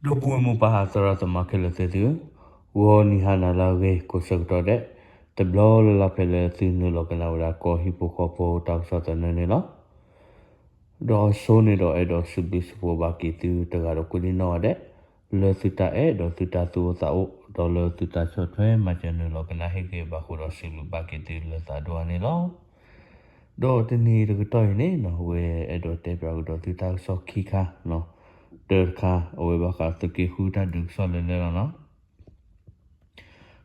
ဒီပုၢ်ဝဲၢ်မိၢ်ပၢ်သရၣ်သမါခဲလၢာ်သ့ၣ်သုဧၢ, ဂီၤနံၤဟါနၤလၢအဂ့ၤ ကိးဆၢကတီၢ်ဒဲး တဘျီလၢ်လၢ်ဖဲလၢသုနုာ်လီၤကနၣ်ဝဲဒၣ် ကီၢ်ဟံၣ်ဖိဃီဖိတၢ်ကစီၣ်သနၢၣ်န့ၣ်လီၤ. ဒီးအဆိန့ၣ်ဒီးအဲၣ်ဒိးစံးဘျုးစံးဖှိၣ်ဘၣ်က့ၤသုတဂၤဒီးကိးဒံနီၢ်ဂၤဒဲး, လၢသုတၢ်အဲၣ်ဒီးသုတၢ်သူၣ်အိၣ်သးအိၣ် ဒီးလၢသုတၢ်ဆီၣ်ထွဲမၤစၢၤနုာ်လီၤကနၣ်ဟ့ၣ်ဂ့ၤဘၣ်ဃိဒီးစံးဘျုးဘၣ်က့ၤသုလၢသးဒိၣ်အါန့ၣ်လီၤ. ဒီးတနံၤတကတီၢ်အံၤန့ၣ်နီၤ ဝဲအဲၣ်ဒိးတဲပၠးကဒီးသုတၢ်ကစီၣ်ခံခါနီၤ, တၢတခါ အဝဲဘၣ်ဃးသုးက့ဃုတၢ်ဒုးကစီၣ်လၢလၢလီၤနီၤ.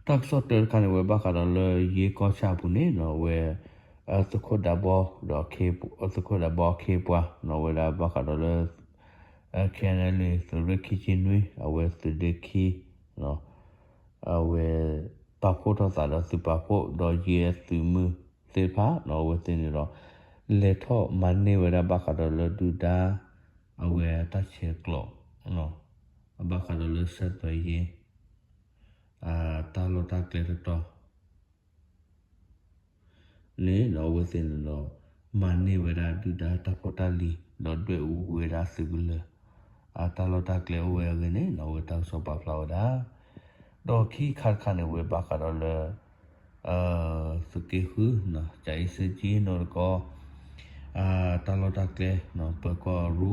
တၢ်ကစီၣ်တၢတခါန့ၣ် အဝဲဘၣ်ဃးဒီးလၢယ့ကီၢ်ဆၣ်အပူၤန့ၣ်နီၤ အဝဲ သုးခိၣ်ဒးဘီ ဒီး သုးခိၣ်ဒးဘီအခ့အပှၤနီၤ အဝဲဒၣ်ဘၣ်ဃးဒီးလၢ ခဲအံၤန့ၣ် သုးရ့ၣ်ခံဆံနွံ အဝဲသုးဒ့ခံ အဝဲ ပာ်ဖှိၣ်ထီၣ်သးဒီးသုးပာ်ဖှိၣ် ဒီးယ့အသုးမုၢ်သ့ၣ်တဖၣ်နီၤ အဝဲသ့ၣ်န့ၣ်ဒီး လဲၤထီၣ်မၤန့ၢ်ဝဲဒၣ်ဘၣ်ဃးဒီးလၢဒုၣ်ဒါ အဝဲတၢ်ဆဲးကျိး ဘၣ်ဃးဒီးလၢစဲးသွဲးယ့ တၢ်လီၢ်တၢ်ကျဲတတီၤ န့ၣ်ဒီးအဝဲသ့ၣ်န့ၣ်ဒီး မၤန့ၢ်ဝဲဒၣ်ဒုၣ်ဒါတၢ်ဖိတၢ်လံၤ ဒီးဒွဲၣ်အူဝဲဒၣ်သုးကလၢၤ အတၢ်လီၢ်တၢ်ကျဲအိၣ်ဝဲအဂ့ၢ်န့ၣ်နီၤ အဝဲတၢ်ကစီၣ်ပာ်ဖျါဝဲဒၣ်. ဒီးခံခါတခါန့ၣ် အဝဲဘၣ်ဃးဒီးလၢ သုးက့ဃု ကၠၤအ့စ့ကၠံနီၤတကီ တၢ်လီၢ်တၢ်ကျဲ ပၢၤကီၢ်အရူ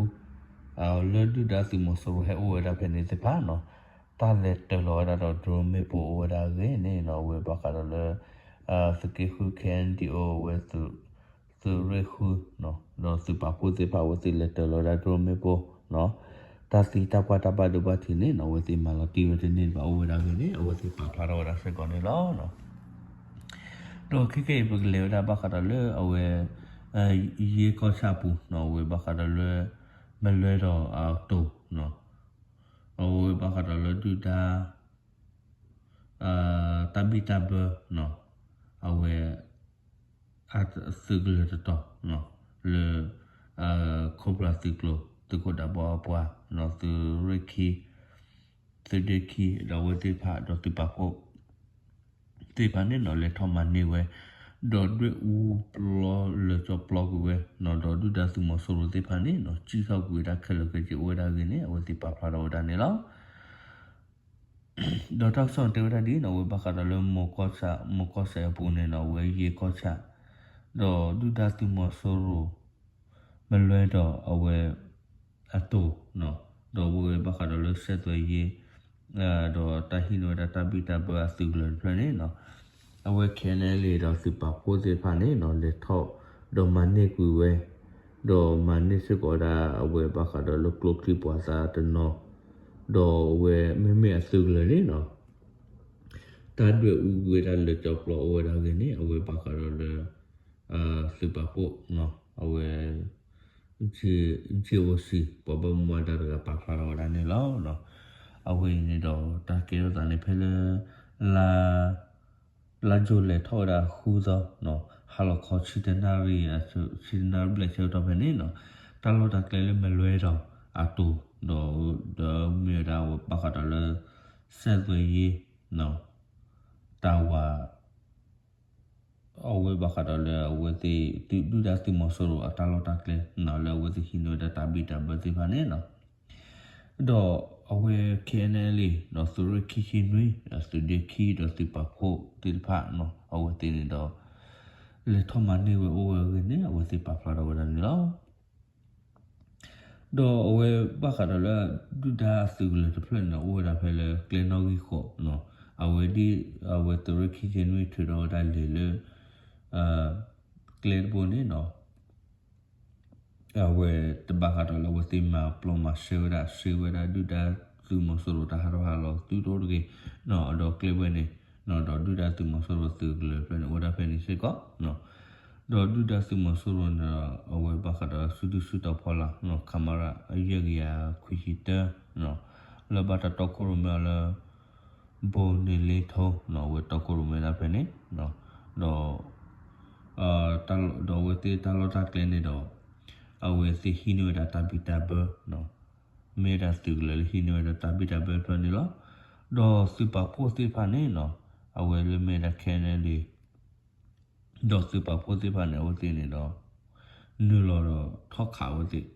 လၢဒုၣ်ဒါသုးမီၤစိရိၤဟဲအိၣ်ဝဲဒၣ်ဖဲန့ၣ်သ့ၣ်တဖၣ်နီၤ တၢ်လဲၤတၢၤလီၤဝဲဒၣ်ဒီး drone မ့ၣ်ပိၢ်အိၣ်ဝဲဒၣ်အဂ့ၢ်န့ၣ်နီၤ အဝဲဘၣ်ဃးဒီးလၢ သုးက့ဃု ခဲအံၤန့ၣ် အဝဲ သုးရ့ၣ်ဃု ဒီးသုးပာ်ဖှိၣ်သ့ၣ်တဖၣ် အဝဲသ့ၣ်လဲၤတၢၤလီၤဝဲဒၣ် drone မ့ၣ်ပိၢ် တၢ်သံတၢ်ပှၢ်တၢ်ဘၣ်ဒိဘၣ်ထံးန့ၣ်နီၤ အဝဲသ့ၣ်မၤလီၤတံၢ်ဝဲတန့ၢ်ဘၣ်အိၣ်ဝဲဒၣ်အဂ့ၢ်န့ၣ် အဝဲသ့ၣ်ပာ်ဖျါထီၣ်ဝဲဒၣ်စ့ၢ်ကီးန့ၣ်လီၤ. ဒီးခဲကနံၣ်အံၤ ပကလဲၤဝဲဒၣ်ဘၣ်ဃးဒီးလၢအဝဲ ယ့ကီၢ်ဆၣ်ပူၤနီၤ အဝဲဘၣ်ဃးဒီးလၢ မလွဲဒီးအတိၤနီၤ အဝဲဘၣ်ဃးဒီးလၢဒုၣ်ဒါ တၢ်ဘံၣ်တၢ်ဘၢနီၤ အဝဲ သုးကလၢၤတတီၤ လၢ Cobra သုးကျိၤ သုးခိၣ်ဒးဘီအပှၤ သုးရ့ၣ်ခံ သုးဒ့ခံ ဒီးအဝဲသ့ၣ်တဖၣ် ဒီးသုးပာ်ဖှိၣ် သ့ၣ်တဖၣ်န့ၣ်နီၤ လဲၤထီၣ်မၤန့ၢ်ဝဲ ဒီးဒွဲၣ်အူပျီလၢကၠီပျီကွံာ်ဝဲနီၤ ဒီးဒုၣ်ဒါသုးမီၤစိရိၤသ့ၣ်တဖၣ်န့ၣ်နီၤ စံၣ်ထီၣ်ကွံာ်ဝဲဒၣ်ခဲလၢာ်ခဲဆ့အိၣ်ဝဲဒၣ်အဂ့ၢ်န့ၣ် အဝဲသ့ၣ်ပာ်ဖျါထီၣ်ဝဲဒၣ်န့ၣ်လီၤ. ဒီးတၢ်ကစီၣ်န့ၣ်တဲဝဲဒၣ်ဒ်နီၤ အဝဲဘၣ်ဃးဒီးလၢ မီၤကီၢ်စဲၣ်အပူၤန့ၣ်နီၤ အဝဲယ့ကီၢ်ဆၣ် ဒီးဒုၣ်ဒါသုးမီၤစိရိၤ မလွဲဒီးအဝဲ အတိၤနီၤ ဒီးအဝဲဘၣ်ဃးဒီးလၢစဲးသွဲးယ့ ဒီးတၢ်ဟံးန့ၢ်ဝဲဒၣ်တၢ်ဘံၣ်တၢ်ဘၢအသုးကလၢၤတဖျၢၣ်န့ၣ်နီၤ အဝဲ ခဲအံၤန့ၣ် ဒီးသုးပာ်ဖှိၣ်သ့ၣ်တဖၣ်န့ၣ်နီၤ လဲၤထီၣ် ဒီးမၤန့ၢ်ကွံာ်ဝဲ ဒီးမၤန့ၢ်စ့ၢ်ကီးဝဲဒၣ် အဝဲဘၣ်ဃးဒီးလၢကျိချံမျိာ်သၣ်တနီၤ ဒီးအဝဲမ့မ့ၢ်အသုးကလၢၤန့ၣ်နီၤ တၢ်ဒွဲၣ်အူကွံာ်ဝဲဒၣ်လၢကၠီပျီအိၣ်ဝဲဒၣ်အဂ့ၢ်န့ၣ် အဝဲဘၣ်ဃးဒီးလၢ သုးပာ်ဖှိၣ် အဝဲ GOC ပှၤဘၣ်မူဘၣ်ဒါတဂၤပာ်ဖျါထီၣ်ဝဲဒၣ်န့ၣ်လီၤ. အဝဲအံၤန့ၣ်ဒီး တၢ်ကဲထီၣ်သးန့ၣ်ဖဲလၢ လါ လါယူၤလံထီၣ်ဝဲဒၣ်ဃုသီ ဟါလီၤခီဆံတနၣ်ရံၣ် ဆံတနၣ်ရံၣ်ဘျဲၣ်ဆၢကတီၢ်ဖဲန့ၣ်နီၤ တၢ်လီၢ်တၢ်ကျဲလၢမလွဲဒီးအတိၤ ဒီး ဒီးမ့ၢ်ဝဲဒၣ်အဝဲဘၣ်ဃးဒီးလၢ စဲးသွဲးယ့ တၢ်ဝၤ အဝဲဘၣ်ဃးဒီးလၢအဝဲသ့ၣ် ဒုၣ်ဒါသုးမီၤစိရိၤအတၢ်လီၢ်တၢ်ကျဲနီၤ လၢအဝဲသ့ၣ်ဟံးန့ၢ်ဝဲဒၣ်တၢ်ဘံၣ်တၢ်ဘၢသ့ၣ်တဖၣ်န့ၣ်နီၤ ဒီးအဝဲ ခဲအံၤန့ၣ် ဒီးသုးရ့ၣ်ခံဆံနွံ ဒီးသုးဒ့ခံဒီးသုးပာ်ဖှိၣ်သ့ၣ်တဖၣ်နီၤ အဝဲသ့ၣ်န့ၣ်ဒီး လဲၤထီၣ်မၤန့ၢ်ဝဲအိၣ်ဝဲအဂ့ၢ်န့ၣ် အဝဲသ့ၣ်ပာ်ဖျါထီၣ်ဝဲဒၣ်န့ၣ်လီၤ. ဒီးအဝဲဘၣ်ဃးဒီးလၢ ဒုၣ်ဒါအသုးကလၢၤတဖျၢၣ်န့ၣ် အိၣ်ဝဲဒၣ်ဖဲလၢကျဲနီၣ်ဂံၢ်ဃိးနီၤ အဝဲဒ် အဝဲသုးရ့ၣ်ခံဆံနွံထုးထီၣ်ဝဲဒၣ်လံာ်လၢ ကျဲတဘိန့ၣ်နီၤ အဝဲတဘၣ်ဃးဒီးလၢအဝဲသ့ၣ်မၤပျီမၤရှဲဝဲဒၣ် ရှဲဝဲဒၣ်ဒုၣ်ဒါသုးမီၤစိရိၤတၢ်ဟးထီၣ်ဟးလီၤသုတအိၣ်တဂ့ၤနီၤ ဒီးကျဲဝဲန့ၣ်နီၤ ဒီးဒုၣ်ဒါသုးမီၤစိရိၤသုးကလၢၤတဖျၢၣ်န့ၣ် အိၣ်ဝဲဒၣ်ဖဲန့ၣ်စ့ၢ်ကီးနီၤ ဒီးဒုၣ်ဒါသုးမီၤစိရိၤန့ၣ်ဒီး အဝဲဘၣ်ဃးဒီးစုဒုၣ်စုတီၤဖီလာ်နီၤ ခမရ အယဲၢ်ကယၤခွံဆံတၢ လၢဘၣ်တၢ်တီခိၣ်ရိၣ်မဲအီၤလၢ ဘိန့ၣ်လ့ထိနီၤ အဝဲတီခိၣ်ရိၣ်မဲဒၣ်ဖဲန့ၣ်နီၤ ဒီး ဒီးအဝဲသ့ၣ်တၢ်လီၢ်တၢ်ကျဲန့ၣ်ဒီး အဝဲသ့ၣ်ဟံးန့ၢ်ဝဲဒၣ်တၢ်ဘံၣ်တၢ်ဘၢနီၤ မ့ၢ်ဝဲဒၣ်သုးကလၢၤလၢဟံးန့ၢ်ဝဲဒၣ်တၢ်ဘံၣ်တၢ်ဘၢတဖျၢၣ်န့ၣ်လီၤ. ဒီးသုးပာ်ဖှိၣ်သ့ၣ်တဖၣ်န့ၣ်နီၤ အဝဲလၢမ့ၢ်ဝဲဒၣ် ခဲအံၤန့ၣ် ဒီးသုးပာ်ဖှိၣ်သ့ၣ်တဖၣ်န့ၣ် အဝဲသ့ၣ်န့ၣ်ဒီး နုာ်လီၤဒီးထီၣ်ခးအဝဲသ့ၣ်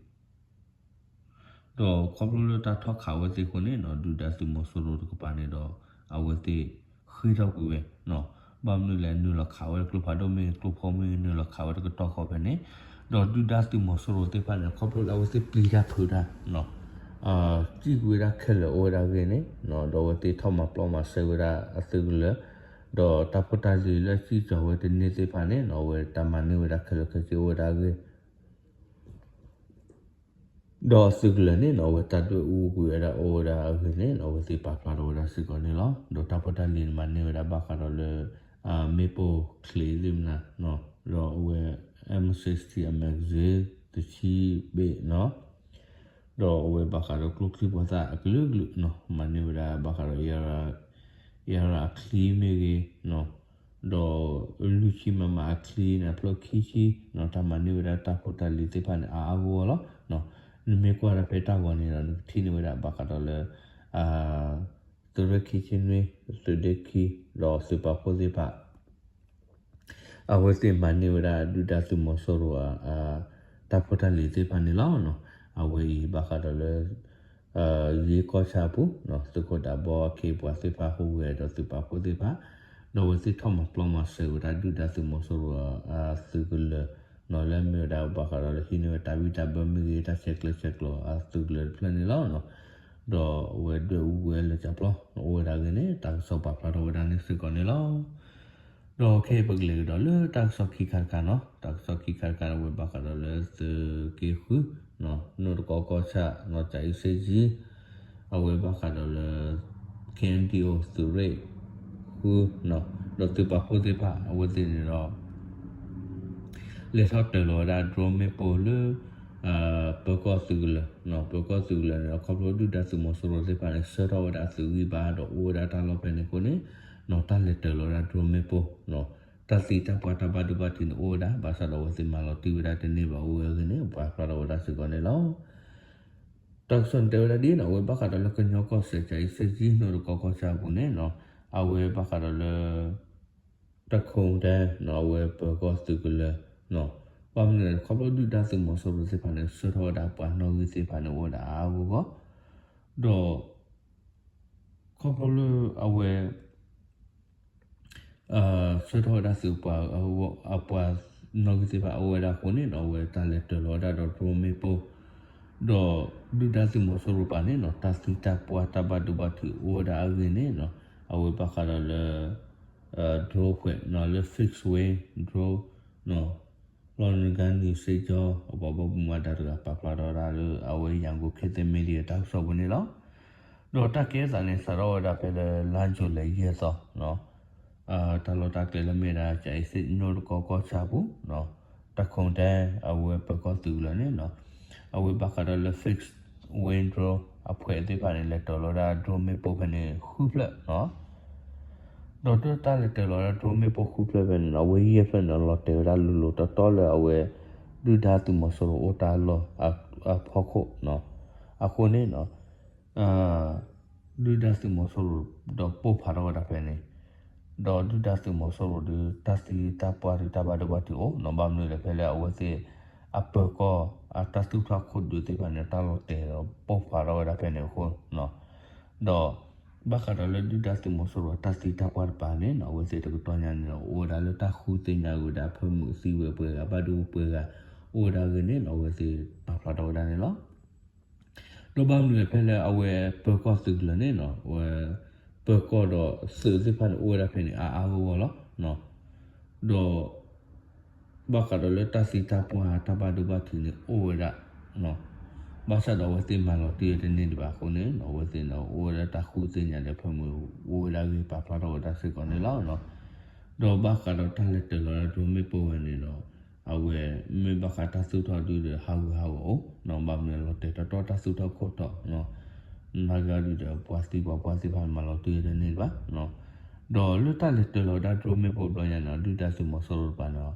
ဒီးခီဖျိလၢတၢ်ထီၣ်ခးဝဲသ့ၣ်အဃိန့ၣ်နီၤ ဒုၣ်ဒါသုးမီၤစိရိၤတကပၤန့ၣ်ဒီး အဝဲသ့ၣ်ဃ့ထီၣ်ကွံာ်ဝဲနီၤ, ဘၣ်မနုၤလဲၣ် နုာ်လီၤခးဝဲကျိဖးဒိၣ်မ့ၢ်ဂ့ၤ ကျိဖိမ့ၢ်ဂ့ၤ နုာ်လီၤခးဝဲတကတီၢ်ဃီဖဲန့ၣ်, ဒီးဒုၣ်ဒါသုးမီၤစိရိၤသ့ၣ်တဖၣ်န့ၣ် ခီဖျိလၢအဝဲသ့ၣ်ပျံၤတၢ်ဖုးတၢ်နီၤ စံၣ်ကွံာ်ဝဲဒၣ်ခဲလၢာ်အိၣ်ဝဲဒၣ်အဂ့ၢ်န့ၣ်နီၤ ဒီးအဝဲသ့ၣ်ထီၣ်မၤပျီမၤစၢၤဝဲဒၣ်အသုးကလၢၤ, ဒီးတၢ်ဖိတၢ်လံၤလၢစံၣ်ကၠီၤဝဲတန့ၢ်သ့ၣ်တဖၣ်န့ၣ်နီၤ အဝဲတၢ်မၤန့ၢ်ဝဲဒၣ်ခဲလၢာ်ခဲဆ့အိၣ်ဝဲဒၣ်အဂ့ၢ် ဒီးအသုးကလၢၤန့ၣ်နီၤ အဝဲတၢ်ဒွဲၣ်အူကွံာ်ဝဲဒၣ်အိၣ်ဝဲဒၣ်အဂ့ၢ်န့ၣ်နီၤ အဝဲသ့ၣ်ပာ်ဖျါထီၣ်ဝဲဒၣ်စ့ၢ်ကီးန့ၣ်လီၤ. ဒီးတၢ်ဖိတၢ်လံၤန့ၣ်မၤန့ၢ်ဝဲဒၣ်ဘၣ်ဃးဒီးလၢ မ့ၣ်ပိၢ်ချံးသ့ၣ်မနၤနီၤ ဒီးအဝဲ M sixty အ magazine တဆံဘ့ၣ်နီၤ ဒီးအဝဲဘၣ်ဃးဒီးကျိချံပှၤသၣ်အကလုာ်ကလုာ်နီၤ မၤန့ၢ်ဝဲဒၣ်ဘၣ်ဃးဒီး အရအချံမ့ၢ်ဂ့ၤနီၤ ဒီးလွံၢ်ဆံမမအချံန့ၣ် အဖျၢၣ်ခံဆံနီၤ တၢ်မၤန့ၢ်ဝဲဒၣ်တၢ်ဖိတၢ်လံၤသ့ၣ်တဖၣ်န့ၣ် အါအါဂီၢ်ဂီၢ်လီၤ. နမ့ၢ်ကွၢ်ဒၣ်ဖဲတၢ်ဂီၤန့ၣ်ဒီး နကထံၣ်န့ၢ်ဝဲဒၣ်ဘၣ်ဃးဒီးလၢ သုးရ့ၣ်ခံဆံနွံ သုးဒ့ခံ ဒီးသုးပာ်ဖှိၣ်သ့ၣ်တဖၣ် အဝဲသ့ၣ်မၤန့ၢ်ဝဲဒၣ်ဒုၣ်ဒါသုးမီၤစိရိၤ တၢ်ဖိတၢ်လံၤသ့ၣ်တဖၣ်န့ၣ်လီၤ. အဝဲအံၤဘၣ်ဃးဒီးလၢ ယ့ကီၢ်ဆၣ်အပူၤ သုးခိၣ်ဒးဘီအခ့အပှၤသ့ၣ်တဖၣ်ဟူးဂဲၤဒီးသုးပာ်ဖှိၣ်သ့ၣ်တဖၣ် ဒီးအဝဲသ့ၣ်ထီၣ်မၤပျီမၤစၢၤဝဲဒၣ်ဒုၣ်ဒါသုးမီၤစိရိၤအသုးကလၢၤနီၤ လၢအမ့ၢ်ဝဲဒၣ်ဘၣ်ဃးဒီးလၢဟံးန့ၢ်ဝဲတၢ်ဘံၣ်တၢ်ဘၢမ့ၢ်ဂ့ၤ တၢ်ဆဲးကျိးဆဲးကျိးအသုးကလၢၤတဖျၢၣ်န့ၣ်လီၤ. ဒီးအဝဲဒွဲၣ်အူဝဲလၢကၠီၤပျီ အိၣ်ဝဲဒၣ်အဂ့ၢ်န့ၣ် တၢ်ကစီၣ်ပာ်ဖျါထီၣ်ဝဲဒၣ်န့ၣ်စ့ၢ်ကီးန့ၣ်လီၤ. ဒီးခဲအံၤပကလဲၤကဒီးလၢတၢ်ကစီၣ်ခံခါတခါနီၤ တၢ်ကစီၣ်ခံခါတခါန့ၣ် အဝဲဘၣ်ဃးဒီးလၢသုးက့ဃု နီၢ်တကီကီၢ်ဆၣ် နီၢ်ကၠၤအ့စ့ကၠံ အဝဲဘၣ်ဃးဒီးလၢ K N D O သုးရ့ၣ်ဃု ဒီးသုးပာ်ဖှိၣ်သ့ၣ်တဖၣ် အဝဲသ့ၣ်န့ၣ်ဒီး လဲၤထီၣ်တၢၤလီၤဝဲဒၣ် drone မ့ၣ်ပိၢ်လၢ ပၢၤကီၢ်သုးကလၢၤ, ပၢၤကီၢ်သုးကလၢၤန့ၣ် ခီဖျိဒုၣ်ဒါသုးမီၤစိရိၤသ့ၣ်တဖၣ်န့ၣ် ဆှၢထီၣ်ဝဲဒၣ်အသုးဂံၢ်ဘါဒီးအိၣ်ဝဲဒၣ်တၢ်လီၢ်ဖဲန့ၣ်အဃိန့ၣ် တၢ်လဲၤတၢၤလီၤဝဲဒၣ် drone မ့ၣ်ပိၢ် တၢ်သံတၢ်ပှၢ်တၢ်ဘၣ်ဒိဘၣ်ထံးန့ၣ်အိၣ်ဝဲဒၣ် ဘၣ်ဆၣ်ဒီးအဝဲသ့ၣ်မၤလီၤတံၢ်ဝဲဒၣ်တန့ၢ်ဘၣ်အိၣ်ဝဲအဂ့ၢ်န့ၣ် ပာ်ဖျါထီၣ်ဝဲဒၣ်စ့ၢ်ကီးန့ၣ်လီၤ. တၢ်ကစီၣ်န့ၣ်တဲဝဲဒၣ်ဒ်နီၤ အဝဲဘၣ်ဃးဒီးလၢကညီကီၢ်စဲၣ် ကၠၤအ့စ့ကၠံ နီၢ်တကီကီၢ်ဆၣ်အပူၤန့ၣ်နီၤ အဝဲဘၣ်ဃးဒီးလၢ တၢ်ခိၣ်တဲနီၤ အဝဲပၢၤကီၢ်သုးကလၢၤနီၤ ဘၣ်မနုၤလဲၣ် ခီဖျိဒုၣ်ဒါသုးမီၤစိရိၤသ့ၣ်တဖၣ်န့ၣ် ဆှၢထီၣ်ဝဲဒၣ်ပှၤနီၣ်ဂံၢ်သ့ၣ်တဖၣ်န့ၣ် အိၣ်ဝဲဒၣ်အါအါဂီၢ်ဂီၢ် ဒီး ခီဖျိလၢအဝဲ ဆှၢထီၣ်ဝဲဒၣ်သုးပှၤ အပှၤနီၣ်ဂံၢ်သ့ၣ်တဖၣ်အိၣ်ဝဲဒၣ်အဃိန့ၣ်နီၤ အဝဲတၢ်လဲၤတၢၤလီၤဝဲဒၣ်ဒီး drone မ့ၣ်ပိၢ် ဒီးဒုၣ်ဒါသုးမီၤစိရိၤတကပၤန့ၣ်နီၤ တၢ်သံတၢ်ပှၢ်တၢ်ဘၣ်ဒိဘၣ်ထံးအိၣ်ဝဲဒၣ်အဂ့ၢ်န့ၣ်နီၤ အဝဲဘၣ်ဃးဒီးလၢ drone ဖှဲးနီၤ လၢ fixed wing drone နီၤ လီၤနုာ်ကါနုာ်စ့ၢ်ကီး အပှၤဘီမုၢ်မၤဒါတဂၤပာ်ဖျါထီၣ်ဝဲဒၣ်လၢ အဝဲ Yangon Khit Thit Media တၢ်ကစီၣ်ပူၤန့ၣ်လီၤ. ဒီးတၢ်ကဲသးန့ၣ် စးထီၣ်ဝဲဒၣ်ဖဲလၢ လါယူၤလံယဲၢ်သီနီၤ တၢ်လီၢ်တၢ်ကျဲလၢမ့ၢ်ဒၣ် ကၠၤအ့စ့ကၠံ နီၢ်တကီကီၢ်ဆၣ်အပူၤ တၢ်ခိၣ်တဲ အဝဲပၢၤကီၢ်သုးကလၢၤန့ၣ်နီၤ အဝဲဘၣ်ဃးဒီးလၢ fixed wing drone အဖှဲးသ့ၣ်တဖၣ်န့ၣ် လဲၤတၢၤလီၤဝဲဒၣ် drone မ့ၣ်ပိၢ်ဖဲန့ၣ် ဃုဖျၢၣ်နီၤ ဒီးတၢ်လဲၤတၢၤလီၤဝဲဒၣ် drone မ့ၣ်ပိၢ်ဃုဖျၢၣ်ဖဲန့ၣ်နီၤ အဝဲယဲၢ်ဖျၢၣ်န့ၣ် လီၤတဲာ်ဝဲဒၣ်လိၤလိၤတီတီလၢအဝဲ ဒုၣ်ဒါသုးမီၤစိရိၤအိၣ်တၢ်လီၢ်အဖီခိၣ်နီၤ အဃိန့ၣ်နီၤ ဒုၣ်ဒါသုးမီၤစိရိၤဒီးပိၢ်ဖးထီၣ်ဝဲဒၣ်ဖဲန့ၣ် ဒီးဒုၣ်ဒါသုးမီၤစိရိၤဒီး တၢ်သံတၢ်ပှၢ်ဒီးတၢ်ဘၣ်ဒိဘၣ်ထံးအိၣ်နီၤ ဘၣ်မနုၤလဲၣ်ဖဲလၢအဝဲသ့ၣ် အပၢၤကီၢ် အတၢ်သူၣ်ထီၣ်ခိၣ်ဒုးသ့ၣ်တဖၣ်န့ၣ် တၢ်လီၤတဲာ်ဒီးပိၢ်ဖးထီၣ်ဝဲဒၣ်ဖဲန့ၣ်အဃိနီၤ ဒီး ဘၣ်ဃးဒီးလၢဒုၣ်ဒါသုးမီၤစိရိၤအတၢ်သံတၢ်ပှၢ်တကပၤန့ၣ်နီၤ အဝဲသ့ၣ်တကတီၢ်ညါန့ၣ်ဒီး အိၣ်ဝဲဒၣ်လၢတၢ်ဃုသ့ၣ်ညါဝဲဒၣ် ဖၢမုၢ်သံဝဲပှဲၤဂၤ ဘၣ်ဒိပှဲၤဂၤ အိၣ်ဝဲဒၣ်အဂ့ၢ်န့ၣ်နီၤ အဝဲသ့ၣ်ပာ်ဖျါထီၣ်ဝဲဒၣ်န့ၣ်လီၤ. ဒီးဘၣ်မနုၤလဲၣ်ဖဲလၢအဝဲပၢၤကီၢ်သုးကလၢၤန့ၣ်နီၤ အဝဲ ပၢၤကီၢ်ဒီးသုးသ့ၣ်တဖၣ်န့ၣ် အိၣ်ဝဲဒၣ်ဖဲန့ၣ် အါအါဂီၢ်ဂီၢ်လီၤ. ဒီး ဘၣ်ဃးဒီးလၢတၢ်သံတၢ်ပှၢ်တၢ်ဘၣ်ဒိဘၣ်ထံးန့ၣ် အိၣ်ဝဲဒၣ် ဘၣ်ဆၣ်ဒီးအဝဲသ့ၣ်မၤလီၤတံၢ်ဝဲတန့ၢ်ဒံးဘၣ်အဃိန့ၣ် အဝဲသ့ၣ်န့ၣ် အိၣ်ဝဲဒၣ်တၢ်ဃုသ့ၣ်ညါဒီး ဖၢမုၢ်အိၣ်ဝဲဒၣ်အဂ့ၢ် ပာ်ဖျါထီၣ်ဝဲဒၣ်စ့ၢ်ကီးန့ၣ်လီၤ. ဒီးဘၣ်ဃးဒီးတၢ်လဲၤတၢၤလီၤဒၣ် drone မ့ၣ်ပိၢ်ဝဲန့ၣ်ဒီး အဝဲမ့ၢ်ဘၣ်ဃးတၢ်သူၣ်ထီၣ်ဒုဒီး ဟးဂူာ်ဟးဂီၤအိၣ်နီၤ ဘၣ်မနုၤလဲၣ်လီၤတဲာ်တီတီတၢ်သူၣ်ထီၣ်ခိၣ်တီနီၤ နာ်က့ဒုဒီး ပှၤသံပှၤပှၢ်သ့ၣ်တဖၣ်မၤလီၤတံၢ်ဝဲတန့ၢ်ဒံးဘၣ် ဒီးလၢတၢ်လဲၤတၢၤလီၤဒၣ် drone မ့ၣ်ပိၢ်ဘျီညါန့ၣ် ဒုၣ်ဒါသုးမီၤစိရိၤတကပၤန့ၣ်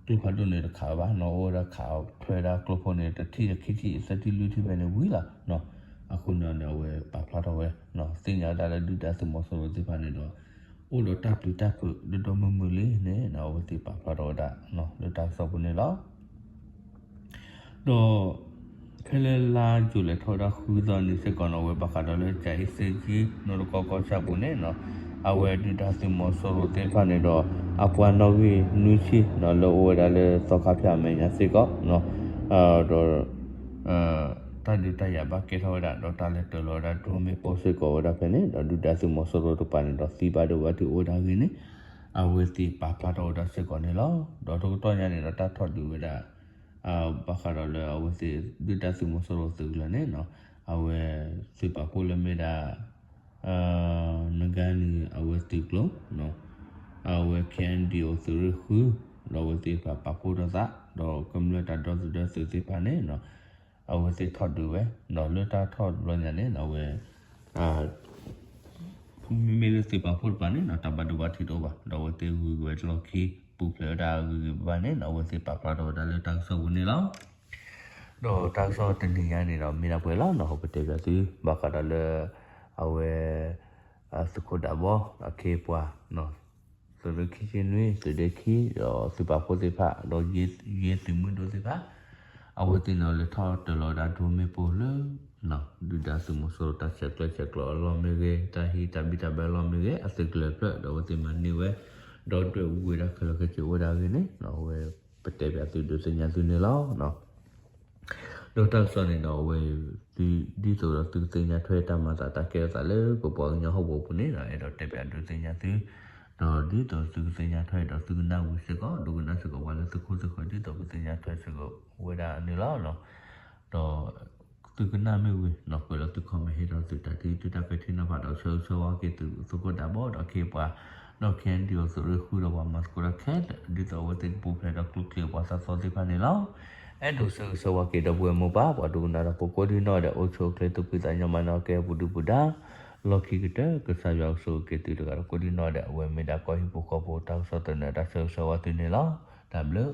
ကျိဖးဒိၣ်န့ၣ်တခးဝဲဘၣ်နီၤ အိၣ်ဝဲဒၣ်ခးထွဲဒၣ်ကျိဖိန့ၣ် တထံၣ်တခံထံၣ်သၢထံၣ်လွံၢ်ထံၣ်ဖဲန့ၣ်ဝံၤလီၤ. အဃိန့ၣ်ဒီးအဝဲပာ်ဖျါထီၣ်ဝဲ သ့ၣ်ညါဝဲဒၣ်လၢဒုၣ်ဒါသုးမီၤစိရိၤသ့ၣ်တဖၣ်န့ၣ်ဒီး အိၣ်ဒီးတၢ်ပျံၤတၢ်ဖုးဒိၣ်ဒိၣ်မုၢ်မုၢ်လံန့ၣ် အဝဲသ့ၣ်ပာ်ဖျါထီၣ်ဝဲဒၣ် လၢတၢ်ကစီၣ်ပူၤန့ၣ်လီၤ. ဒီး ဖဲလၢလါယူၤလံထီၣ်ဝဲဒၣ်ဃုသီနံၤစ့ၢ်ကီးနီၤ အဝဲဘၣ်ဃးဒီးလၢ ကၠၤအ့စ့ကၠံ နီၢ်တကီကီၢ်ဆၣ်ပူၤန့ၣ်နီၤ အဝဲဒုၣ်ဒါသုးမီၤစိရိၤသ့ၣ်တဖၣ်န့ၣ်ဒီး အပှၤနီၣ်ဂံၢ်နွံဆံနီၤ လၢအိၣ်ဝဲဒၣ်လၢသီခါဖၠၣ်အမဲာ်ညါစ့ၢ်ကီးနီၤ ဒီး တၢ်ဒုးတၢ်ယၤဘၣ်ကဲထီၣ်ဝဲဒၣ် ဒီးတၢ်လဲၤတၢၤလီၤဝဲဒၣ် drone မ့ၣ်ပိၢ်စ့ၢ်ကီးဝဲဒၣ်ဖဲန့ၣ် ဒီးဒုၣ်ဒါသုးမီၤစိရိၤတကပၤန့ၣ်ဒီး သံဘၣ်ဒိဘၣ်ထံးအိၣ်ဝဲဒၣ်အဂ့ၢ်န့ၣ် အဝဲသ့ၣ်ပာ်ဖျါထီၣ်ဝဲဒၣ်စ့ၢ်ကီးန့ၣ်လီၤ. ဒီးတကတီၢ်ညါန့ၣ်ဒီး တၢ်ထီၣ်ဒုးဝဲဒၣ် ဘၣ်ဃးဒီးလၢအဝဲသ့ၣ် ဒုၣ်ဒါသုးမီၤစိရိၤသုးကလၢၤန့ၣ်နီၤ အဝဲသုးပာ်ဖှိၣ်လၢမ့ၢ်ဒၣ် နဂါနံၤအဝဲသုးကျိၤ အဝဲ ခ့ၣ်အဲၣ်ဒံၣ်အိၣ် သုးရ့ၣ်ဃု ဒီးအဝဲသ့ၣ်တဖၣ်ပာ်ဖှိၣ်ထီၣ်သး ဒီးကမျၢၢ်တၢ်ဒီသဒၢသုးသ့ၣ်တဖၣ်န့ၣ် အဝဲသ့ၣ်ထီၣ်ဒုးဝဲ ဒီးလၢတၢ်ထီၣ်တဘျီညါန့ၣ် အဝဲ မ့မ့ၢ်လၢသုးပာ်ဖှိၣ်တကပၤန့ၣ်နီၤ တၢ်ဘၣ်ဒိဘၣ်ထံးတအိၣ်ဘၣ် ဒီးအဝဲသ့ၣ်ဂုၤက့ၤဝဲတလီၢ်ခံ ပူၤဖျဲးဝဲဒၣ်ဂ့ၤဂ့ၤဘၣ်ဘၣ်န့ၣ်နီၤ အဝဲသ့ၣ်ပာ်ဖျါထီၣ်ဝဲဒၣ်လၢတၢ်ကစီၣ်ပူၤန့ၣ်လီၤ. ဒီးတၢ်ကစီၣ်တနံၤညါန့ၣ်ဒီး မ့ၢ်ဒၣ်ပှဲၤလီၤနီၤ ပတဲဘၣ်သု ဘၣ်ဃးဒီးလၢ အဝဲ သုးခိၣ်ဒးဘီ အခ့အပှၤ သုးရ့ၣ်ခံဆံနွံ သုးဒ့ခံ ဒီးသုးပာ်ဖှိၣ်သ့ၣ်တဖၣ် ဒီးယ့သုးမုၢ်ဒိၣ်သ့ၣ်တဖၣ် အဝဲသ့ၣ်န့ၣ်လဲၤထီၣ်တၢၤလီၤဝဲဒၣ် drone မ့ၣ်ပိၢ်လၢ ဒုၣ်ဒါသုးမီၤစိရိၤတၢ်ဆဲးကျိးဆဲးကျိးအလီၢ်မ့ၢ်ဂ့ၤ တၢ်ဟံးတၢ်ဘံၣ်တၢ်ဘၢအလီၢ်မ့ၢ်ဂ့ၤ အသုးကလၢၤဖျၢၣ် ဒီးအဝဲသ့ၣ်မၤန့ၢ်ဝဲ ဒီးဒွဲၣ်အူဝဲဒၣ်ခဲလၢာ်ခဲဆ့အိၣ်ဝဲဒၣ်အဂ့ၢ်န့ၣ် အဝဲပတဲဘၣ်သုဒုးသ့ၣ်ညါသုန့ၣ်လီၤ. ဒီးတၢ်ကစီၣ်န့ၣ်ဒီးအဝဲ ဒ်သိးဒီးသုကသ့ၣ်ညါထွဲတၢ်မၤသးတၢ်ကဲထီၣ်သးလၢပပှၤကညီဟီၣ်ကဝီၤပူၤန့ၣ်ဒီး အဲၣ်ဒိးတဲဘၣ်ဒုးသ့ၣ်ညါသု ဒီးဒ်သိးသုကသ့ၣ်ညါထွဲဒီးသုကနၣ်ဝံၤစ့ၢ်ကီး ဒိကနၣ်စ့ၢ်ကီးပှၤလၢသုခိၣ်သုဃၢၤဒ်သိးပသ့ၣ်ညါထွဲစ့ၢ်ကီးဝဲဒၣ်န့ၣ်လီၤ. ဒီး သုကနၣ်မ့ၢ်ဝံၤ ကွဲးလီၤသု comment ဟ့ၣ်ဒီးသုတၢ်ထံၣ် သုတၢ်ပဲာ်ထံနီၤဖးဒီးဆၢဂ့ၤဆၢဝါက့ၤသုးခိၣ်ဒးဘီဒီးအခ့အပှၤ ဒီး ခ့ၣ်အဲၣ်ဒံၣ်အိၣ် သုးရ့ၣ်ဃုဒီးပှၤမၤသကိးတၢ်ခဲလၢာ် ဒ်သိးအဝဲသ့ၣ်ကပူၤဖျဲးဒီးကျိချံအပှၤသးသီသ့ၣ်တဖၣ်န့ၣ်လီၤ. အဲၣ်ဒိးဆၢဂ့ၤဆၢဝါက့ၤဒီပုၢ်ဝဲၢ်မိၢ်ပၢ် ပှၤဒိကနၣ်တၢ်ဖိကိးဒံနီၢ်ဒဲး အိၣ်ဆူၣ်အိၣ်ချ့သူၣ်ဖှံသးညီ မၤနၢၤကဲပူၤဒုပူၤဒါ လီၢ်ခံကတၢၢ် ကစၢ်ယွၤကဆိၣ်ဂ့ၤက့ၤသုတဂၤဒီးကိးဒံနီၢ်ဒဲး အဝဲမ့ၢ်ဒၣ်ကီၢ်ဟံၣ်ဖိဃီဖိတၢ်ကစီၣ်သနၢၣ်တၢ်ဆၢဂ့ၤဆၢဝါသုန့ၣ်လီၤ. တၢ်ဘျုး